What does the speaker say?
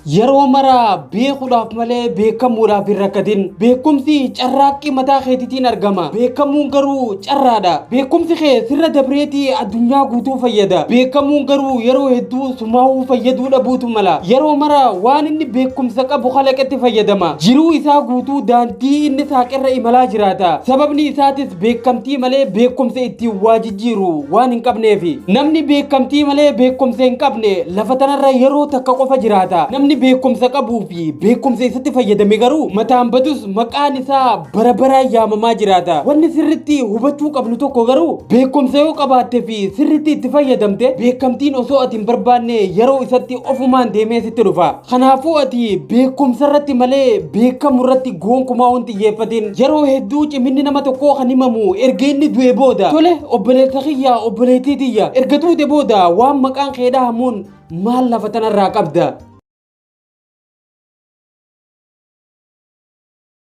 Yeroo mara beekuudhaaf malee beekamuudhaaf hin rakkatin. Beekumsi carraaqqii mataa keetiitiin argama. Beekamuun garuu carraadha. Beekumsi kee sirra dabreetii addunyaa guutuu fayyada. Beekamuun garuu yeroo hedduu sumaa'uu fayyaduu dhabuutu mala. Yeroo mara waan inni beekumsa qabu kalaqetti fayyadama. Jiruu isaa guutuu daandii inni saaqerra imalaa jiraata. Sababni isaatis beekamtii malee beekumsa ittiin waa jijjiiru waan hin qabneefi. Namni beekamtii malee beekumsa hin qabne lafa tanarra yeroo takka qofa jiraata. Namni beekumsa qabuu fi beekumsa isatti fayyadame garuu mataan badus maqaan isaa bara baraan yaamamaa jiraata. Wanni sirritti hubachuu qabnu tokko garuu beekumsa yoo qabaatte fi sirritti itti fayyadamte beekamtiin osoo ati hin barbaanne yeroo isatti ofumaan deemee sitti dhufa. Kanaafuu ati beekumsa irratti malee beekamu irratti gonkumaa hin xiyyeeffatin. Yeroo hedduu ciminni nama tokkoo kan himamu erga inni du'e booda. Tole, obboleessa kiyya, obboleettii tiyya, erga duute booda waan maqaan kee dhahamuun maal lafa tanarraa qabda?